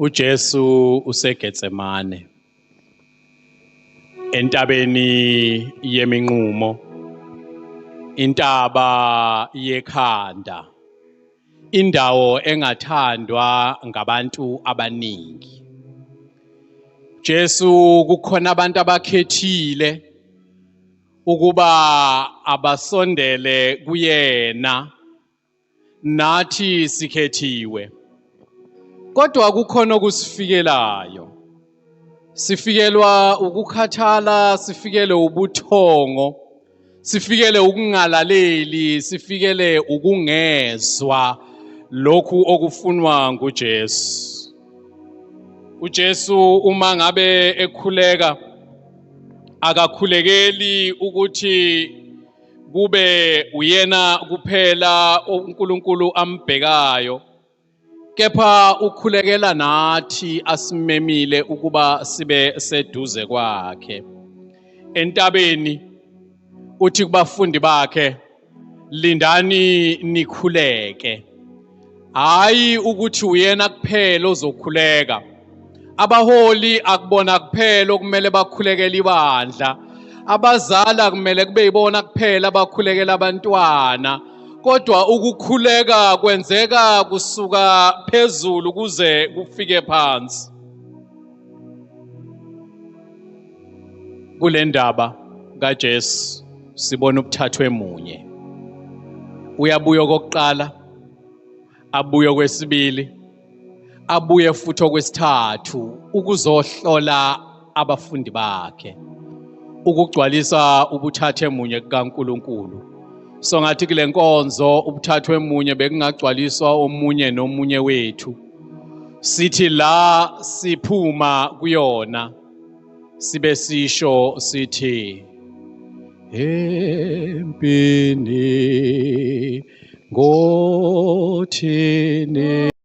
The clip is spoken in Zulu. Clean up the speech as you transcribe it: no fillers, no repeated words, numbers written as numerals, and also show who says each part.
Speaker 1: uJesu useGetsemane entabeni yeminqumo, intaba yekhanda, indawo engathandwa ngabantu abaningi. Jesu kukhona abantu abakhethile ukuba abasondele kuyena, nathi sikhethiwe. Kodwa kukhona okusifikelayo. Sifikelwa ukukhathala, sifikele ubuthongo, sifikele ukungalaleli, sifikele ukungezwa lokhu okufunwa nguJesu. uJesu uma ngabe ekhuleka akakhulekeli ukuthi kube uyena kuphela uNkulunkulu ambhekayo, kepha ukhulekela nathi asimemile ukuba sibe seduze kwakhe. Entabeni uthi kubafundi bakhe, lindani nikhuleke. Hayi ukuthi uyena kuphela ozokhuleka. Abaholi akubona kuphela okumele bakhulekele ibandla. Abazali kumele kube yibona kuphela abakhulekela abantwana. Kodwa ukukhuleka kwenzeka kusuka phezulu kuze kufike phansi. Kule ndaba kaJesu sibona ubuthathu emunye. Uyabuya okokuqala, abuye okwesibili, abuye futhi okwesithathu ukuzohlola abafundi bakhe, ukugcwalisa ubuthathu emunye kukaNkuluNkulu. So ngathi kule nkonzo ubuthathu emunye bekungagcwaliswa omunye nomunye wethu. Sithi la siphuma kuyona sibe sisho sithi empini ngothini